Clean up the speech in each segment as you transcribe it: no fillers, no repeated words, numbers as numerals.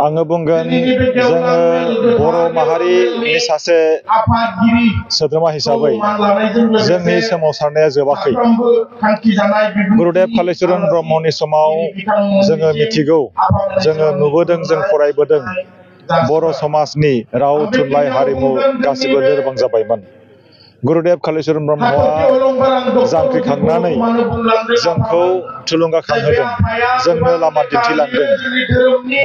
आङो बुंगोन जोङो बर' माहारिनि सासे सोद्रोमा हिसाबै जोंनि सोमावसारनाया जोबाखै। गुरुदेव कालीचरण ब्रह्मनि समाव जोङो मिथिगौ, जोङो नुबोदों, जों फरायबोदों, बर' समाजनि राव थुनलाइ हारिमु गासिबो लोरबां जाबायमोन। गुरुदेव कालीचरण ब्रह्मआ जांख्रिखांनानै जोंखौ थुलुंगाखांहोदों, जोंनो लामा दिन्थिलांदों।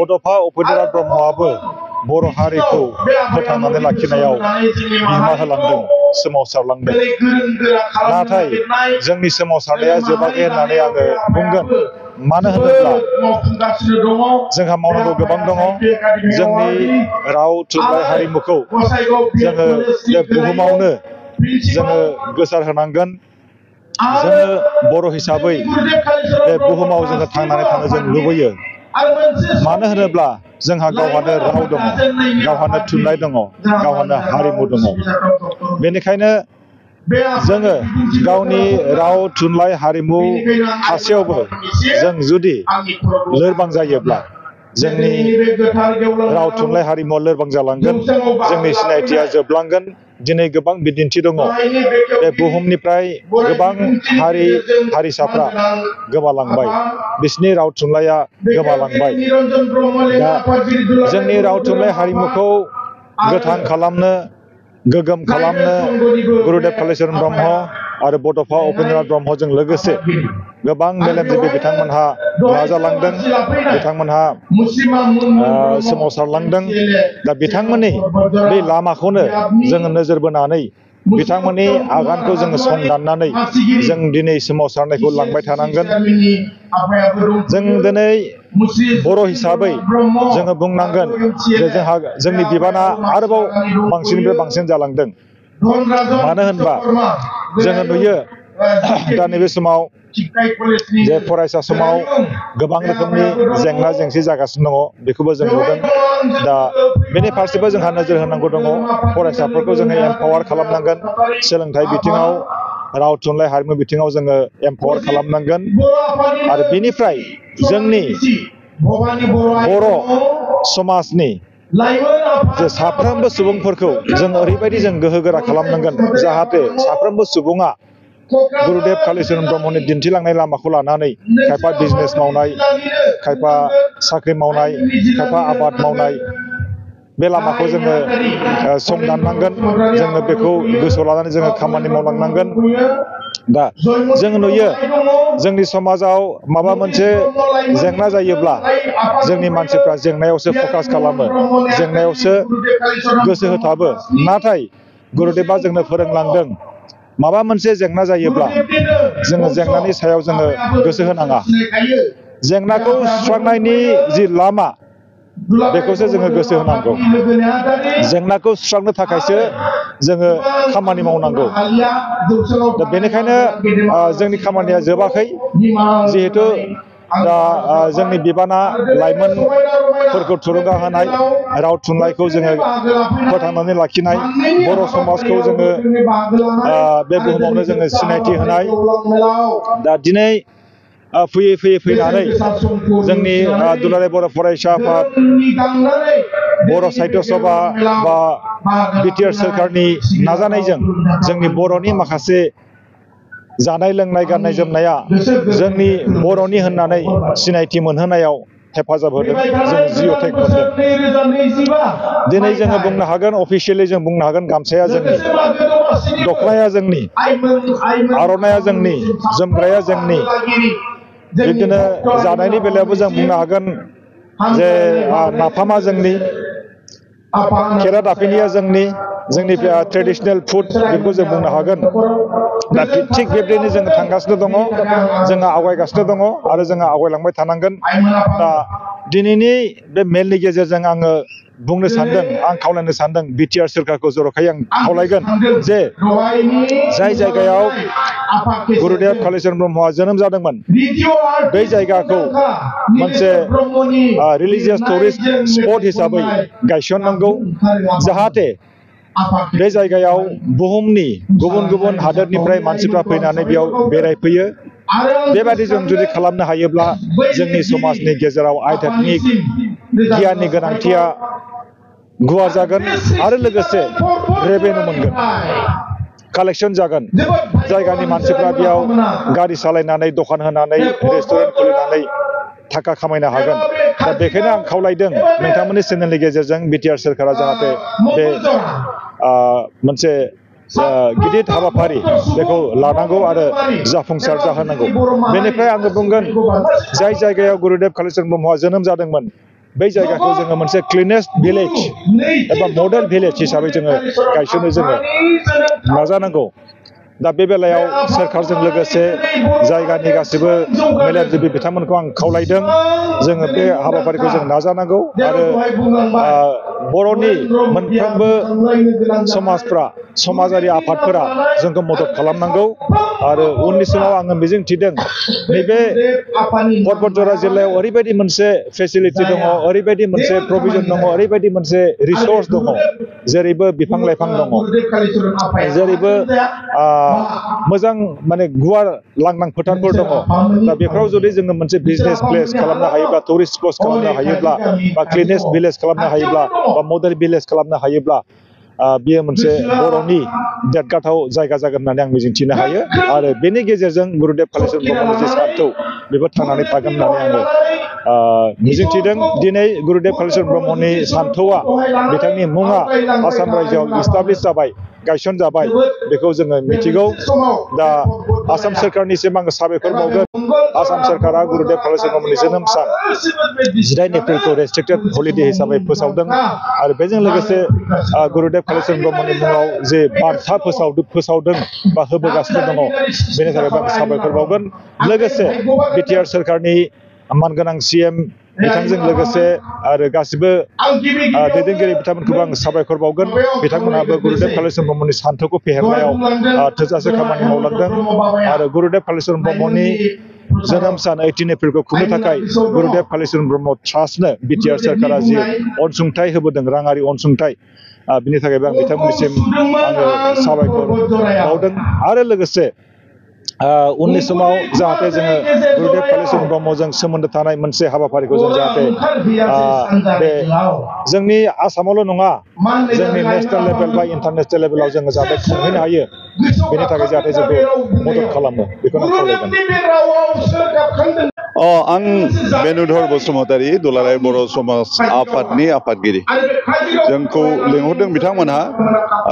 बड'फा उपेन्द्रनाथ ब्रह्मआबो बर' हारिखौ फोथांनानै लाखिनायाव बिहोमा होलांदों, सोमावसारलांदों। नाथाय जोंनि सोमावसारनाया जोबाखै होननानै आङो बुंगोन। मानो होनोब्ला जोंहा मावनांगौ गोबां दङ। जोंनि राव थुनलाइ हारिमुखौ जोङो बे बुहुमावनो जोङो गोसार होनांगोन। जोङो बर' हिसाबै बे बुहुमाव जोङो थांनानै थानो जों लुबैयो। मानो होनोब्ला जोंहा गावहानो राव दङ, गावहानो थुनलाइ दङ, गावहानो हारिमु दङ। बेनिखायनो जोङो गावनि राव थुनलाइ हारिमु थासेयावबो जों जुदि लोरबां जायोब्ला जोंनि राव थुनलाइ हारिमुआ लोरबां जालांगोन, जोंनि सिनायथिया जोबलांगोन। दिनै गोबां बिदिन्थि दङ। बे बुहुमनिफ्राय गोबां हारि हारिसाफ्रा गोमालांबाय, बिसिनि राव थुनलाइया गोमालांबाय। दा जोंनि राव थुनलाइ हारिमुखौ गोथां खालामनो, गोगोम खालामनो गुरुदेव कालीचरण ब्रह्म आरो बड'फा उपेन्द्रनाथ ब्रह्मजों लोगोसे गोबां मेलेमजिबि बिथांमोनहा नाजालांदों, बिथांमोनहा सोमावसारलांदों। दा बिथांमोननि बे लामाखौनो जोङो नोजोर बोनानै, बिथांमोननि आगानखौ जोङो संदाननानै जों दिनै सोमावसारनायखौ लांबाय थानांगोन। जों दिनै बर' हिसाबै जोङो बुंनांगोन जे जोंनि बिबाना आरोबाव बांसिननिफ्राय बांसिन जालांदों। मानो होनबा जोङो नुयो दा नैबे समाव जे फरायसा समाव गोबां रोखोमनि जेंना जेंसि जागासिनो दङ, बेखौबो जों नुदों। दा बेनि फारसेबो जोंहा नोजोर होनांगौ दङ। फरायसाफोरखौ जोङो एम्पावार खालामनांगोन, सोलोंथाइ बिथिङाव, राव थुनलाइ हारिमु बिथिङाव जोङो एम्पावार खालामनांगोन। आरो बेनिफ्राय जोंनि बर' समाजनि जे साफ्रोमबो सुबुंफोरखौ जों ओरैबायदि जों गोहोगोरा खालामनांगोन, जाहाथे साफ्रोमबो सुबुङा गुरुदेव कालीचरण ब्रह्मनि दिन्थिलांनाय लामाखौ लानानै खायफा बिजनेस मावनाय, खायफा साख्रि मावनाय, खायफा आबाद मावनाय, बे लामाखौ जोङो संदाननांगोन। जोङो बेखौ गोसोआव लानानै जोङो खामानि मावलांनांगोन। दा जों नुयो जोंनि समाजाव माबा मोनसे जेंना जायोब्ला जोंनि मानसिफ्रा जेंनायावसो फकास खालामो, जेंनायावसो गोसो होथाबो। नाथाय गुरुदेबआ जोंनो फोरोंलांदों, माबा मोनसे जेंना जायोब्ला जोङो जेंनानि सायाव जोङो गोसो होनाङा। जेंनाखौ सुस्रांनायनि जि लामा, बेखौसो जोङो गोसो होनांगौ। जेंनाखौ सुस्रांनो थाखायसो जोङो खामानि मावनांगौ। दा बेनिखायनो जोंनि खामानिया जोबाखै। जिहेथु दा जोंनि बिबाना लाइमोनफोरखौ थुलुंगा होनाय, राव थुनलाइखौ जोङो फोथांनानै लाखिनाय, बर' समाजखौ जोङो बे बुहुमावनो जोङो सिनायथि होनाय। दा दिनै फैयै फैयै फैनानै जोंनि दुलाराय बर' फरायसा आफाद, बर' साहित्य सभा बा बिटिआर सोरखारनि नाजानायजों जोंनि बर'नि माखासे जानाय लोंनाय, गाननाय जोमनाया जोंनि बर'नि होननानै सिनायथि मोनहोनायाव हेफाजाब होदों। जों जिअ' टेग मोनदों। दिनै जोङो बुंनो हागोन, अफिसियेलि जों बुंनो हागोन, गामसाया जोंनि, दखनाया जोंनि, आर'नाइया जोंनि, जोमग्राया जोंनि। बिदिनो जानायनि बेलायावबो जों बुंनो हागोन जे नाफामा जोंनि, खेरादाफिनिया जोंनि, जोंनि ट्रेडिसनेल फुड, बेखौ जों बुंनो हागोन। दा थिग बेबायदिनो जोङो थांगासिनो दङ, जोङो आवगायगासिनो दङ आरो जोङो आवगायलांबाय थानांगोन। दा दिनैनि बे मेलनि गेजेरजों आङो बुंनो सानदों, आं खावलायनो सानदों बिटिआर सोरखारखौ जर'खायै आं खावलायगोन जे जाय जायगायाव गुरुदेव कालीचरण ब्रह्मआ जोनोम जादोंमोन, बै जायगाखौ मोनसे रिलिजियास टुरिस्ट स्पट हिसाबै गायसननांगौ, जाहाथे बे जायगायाव बुहुमनि गुबुन गुबुन हादोरनिफ्राय मानसिफ्रा फैनानै बेयाव बेरायफैयो, बेबायदि जों जुदि खालामनो हायोब्ला जोंनि समाजनि गेजेराव आध्यात्मिक गियाननि गोनांथिया गुवार जागोन आरो लोगोसे रेवेन्यू मोनगोन कालेक्शन जागोन जायगानि मानसिफ्रा बेयाव गारि सालायनानै दखान होनानै रेस्टुरेन्ट खुलिनानै थाखा खामायनो हागोन दा बेखायनो आं खावलायदों नोंथांमोननि चेनेलनि गेजेरजों बिटिआर सोरखारा जाहाथे बे मोनसे गिदिर हाबाफारि बेखौ लानांगौ आरो जाफुंसार जाहोनांगौ बेनिफ्राय आङो बुंगोन जाय जायगायाव गुरुदेव कालीचरण ब्रह्मआ जोनोम जादोंमोन बै जायगाखौ जोङो मोनसे क्लिनेस्ट भिलेज एबा मडेल भिलेज हिसाबै जोङो गायसननो जोङो नाजानांगौ दा बे बेलायाव सोरखारजों लोगोसे जायगानि गासिबो मेलेमजिबि बिथांमोनखौ आं खावलायदों जोङो बे हाबाफारिखौ जों नाजानांगौ आरो बर'नि मोनफ्रोमबो समाजफ्रा समाजारि आफादफोरा जोंखौ मदद खालामनांगौ आरो उननि समाव आङो मिजिंथिदों नैबे पर्बतजरा जिल्लायाव ओरैबायदि मोनसे फेसिलिटि दङ ओरैबायदि मोनसे प्रभिजन दङ ओरैबायदि मोनसे रिसर्स दङ जेरैबो बिफां लाइफां दङ जेरैबो मोजां माने गुवार लांदां फोथारफोर दङ दा बेफोराव जुदि जोङो मोनसे बिजनेस प्लेस खालामनो हायोब्ला टुरिस्ट स्पट खालामनो हायोब्ला बा क्लिनेस्ट भिलेज खालामनो हायोब्ला बा मडेल भिलेज खालामनो हायोब्ला बियो मोनसे बर'नि देरगाथाव जायगा जागोन होननानै आं मिजिंथिनो हायो आरो बेनि गेजेरजों गुरुदेव कालीचरण ब्रह्मनि जे सान्थौ बेबो थांनानै थागोन होननानै आङो मिजिंथिदों दिनै गुरुदेव कालीचरण ब्रह्मनि सान्थौआ बिथांनि मुङा आसाम रायजोआव इस्टाब्लिश जाबाय गायसन जाबाय बेखौ जोङो मिथिगौ दा आसाम सोरखारनिसिम आङो साबायखर बावगोन आसाम सोरखारा गुरुदेव कालीचरण ब्रह्मनि जोनोम सान 19 एप्रिलखौ रेस्ट्रिक्टेड हलिडे हिसाबै फोसावदों आरो बेजों लोगोसे गुरुदेव कालीचरण ब्रह्मनि मुङाव जे बान्था फोसावदों बा होबोगासिनो दङ बेनि थाखाय आं साबायखर बावगोन लोगोसे बिटिआर सोरखारनि मानगोनां सीएम बिथांजों लोगोसे आरो गासिबो दैदेनगिरि बिथांमोनखौबो आं साबायखर बावगोन बिथांमोनाबो गुरुदेव कालीचरण ब्रह्मनि सान्थौखौ फेहेरनायाव थोजासे खामानि मावलांदों आरो गुरुदेव कालीचरण ब्रह्मनि जोनोम सान 18 एप्रिलखौ खुंनो थाखाय गुरुदेव कालीचरण ब्रह्म ट्रास्टनो बिटिआर सोरखारा जि अनसुंथाइ होबोदों राङारि अनसुंथाइ बिनि थाखायबो आं बिथांमोननिसिम आङो साबायखर बावदों आरो लोगोसे उननि समाव जाहाथे जोङो गुरुदेव कालीचरण ब्रह्मजों सोमोन्दो थानाय मोनसे हाबाफारिखौ जों जाहाथे बे जोंनि आसामावल' नङा जोंनि नेसनेल लेभेल बा इन्टारनेसनेल लेभेलाव जोङो जाहाथे खुंहैनो हायो बेनि थाखाय जाहाथे जोंखौ मदद खालामो बेखौनो खावलायगोन आं बेनुधर बसुमतारी दुलाराय बर' समाज आफादनि आफादगिरि जोंखौ लिंहरदों बिथांमोनहा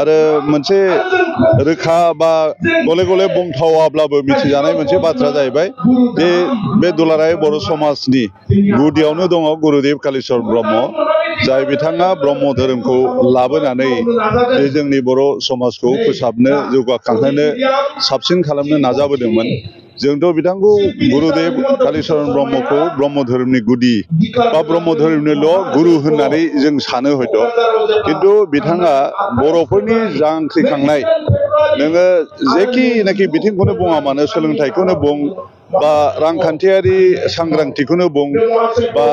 आरो मोनसे रोखा बा गले गले बुंथावाब्लाबो मिथिजानाय मोनसे बाथ्रा जाहैबाय जे बे दुलाराय बर' समाजनि गुदियावनो दङ गुरुदेव कालीचरण ब्रह्म जाय बिथाङा ब्रह्म धोरोमखौ लाबोनानै जोंनि बर' समाजखौ फोसाबनो जौगाखांहोनो साबसिन खालामनो नाजाबोदोंमोन जोंथ' बिथांखौ गुरुदेव कालीचरण ब्रह्मखौ ब्रह्म धोरोमनि गुदि बा ब्रह्म धोरोमनिल' गुरु होननानै जों सानो हयथ' खिन्थु बिथाङा बर'फोरनि जांख्रिखांनाय नोङो जेखिनाखि बिथिंखौनो बुङा मानो सोलोंथाइखौनो बुं बा रांखान्थियारि सांग्रांथिखौनो बुं बा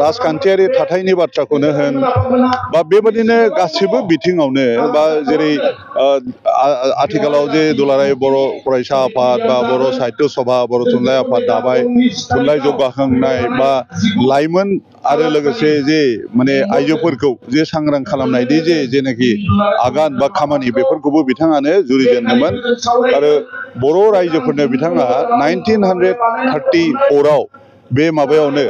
राजखान्थियारि थाथायनि बाथ्राखौनो होन बा बेबादिनो गासैबो बिथिङावनो बा जेरै आथिखालाव जे दुलाराय बर' फरायसा आफाद बा बर' साहित्य सभा बर' थुनलाइ आफाद दाबाय थुनलाइ जौगाखांनाय बा लाइमोन आरो लोगोसे जे माने आइजोफोरखौ जे सांग्रां खालामनायनि जेनाखि आगान बा खामानि बेफोरखौबो बिथाङानो जुरिजेनदोंमोन आरो बर' रायजोफोरनो बिथाङा 1934आव बे माबायावनो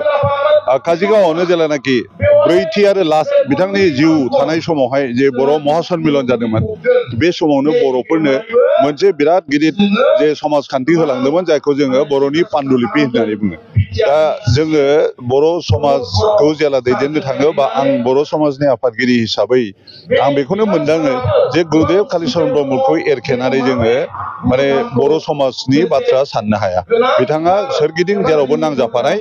काजिगावआवनो जेलानाखि ब्रैथि आरो लास्ट बिथांनि जिउ थानाय समावहाय जे बर' महासन्मिलन जादोंमोन बे समावनो बर'फोरनो मोनसे बिराद गिदिर जे समाजखान्थि होलांदोंमोन जायखौ जोङो बर'नि पान्डुलिपि होननानै बुङो दा जोङो बर' समाजखौ जेला दैदेननो थाङो बा आं बर' समाजनि आफादगिरि हिसाबै आं बेखौनो मोनदाङो जे गुरुदेव कालीचरण ब्रह्मखौ एरखेनानै जोङो माने बर' समाजनि बाथ्रा साननो हाया बिथाङा सोरगिदिं जेरावबो नांजाबफानाय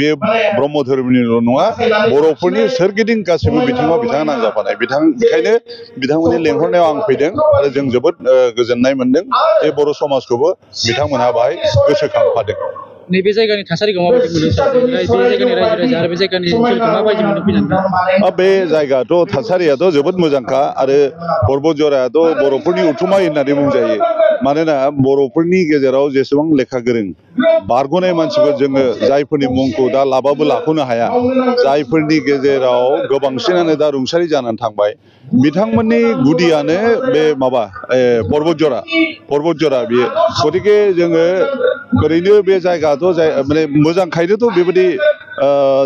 बे ब्रह्म धोरोमनिल' नङा बर'फोरनि सोरगिदिं गासैबो बिथिङाव बिथाङा नांजाबफानाय बेखायनो बिथांमोननि लेंहरनायाव आं फैदों आरो जों जोबोद गोजोननाय मोनदों जे बर' समाजखौबो बिथांमोनहा बाहाय गोसोखांफादों नैबे जायगानि थासारिखौ माबायदि मोनो सार बे जायगानि रायजो राजा आरो बे जायगानि ओनसोलखौ माबायदि मोनो फैनानै बे जायगाथ' थासारियाथ' जोबोद मोजांखा आरो पर्बतजरायाथ' बर'फोरनि उथुमाय होननानै बुंजायो मानोना बर'फोरनि गेजेराव जेसेबां लेखा गोरों बारग'नाय मानसिफोर जोङो जायफोरनि मुंखौ दा लाबाबो लाख'नो हाया जायफोरनि गेजेराव गोबांसिनानो दा रुंसारि जानानै थांबाय बिथांमोननि गुदियानो बे माबा पर्बतजरा बेयो गतिके जोङो ओरैनो बे जायगाथ' माने मोजांखायनोथ' बेबायदि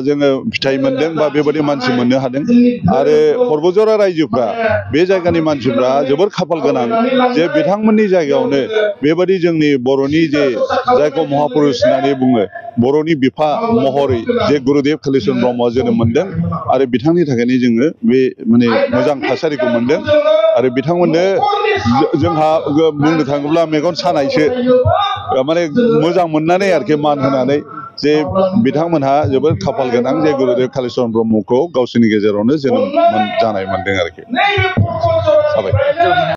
जोङो फिथाइ मोनदों बा बेबायदि मानसि मोननो हादों आरो पर्बतजरा रायजोफ्रा बे जायगानि मानसिफ्रा जोबोर खाफाल गोनां जे बिथांमोननि जायगायावनो बेबायदि जोंनि बर'नि जे जायखौ महापुरुष होननानै बुङो बर'नि बिफा महरै जे गुरुदेब कालिचरन ब्रह्मआ जोनोम मोनदों आरो बिथांनि थाखायनो जोङो बे माने मोजां थासारिखौ मोनदों आरो बिथांमोननो जोंहा बुंनो थाङोब्ला मेगन सानायसो माने मोजां मोननानै आरोखि मान होनानै जे बिथांमोनहा जोबोद खाफाल गोनां जे गुरुदेब कालिचरन ब्रह्मखौ गावसोरनि गेजेरावनो जोनोम जानाय मोनदों आरोखि साबायखर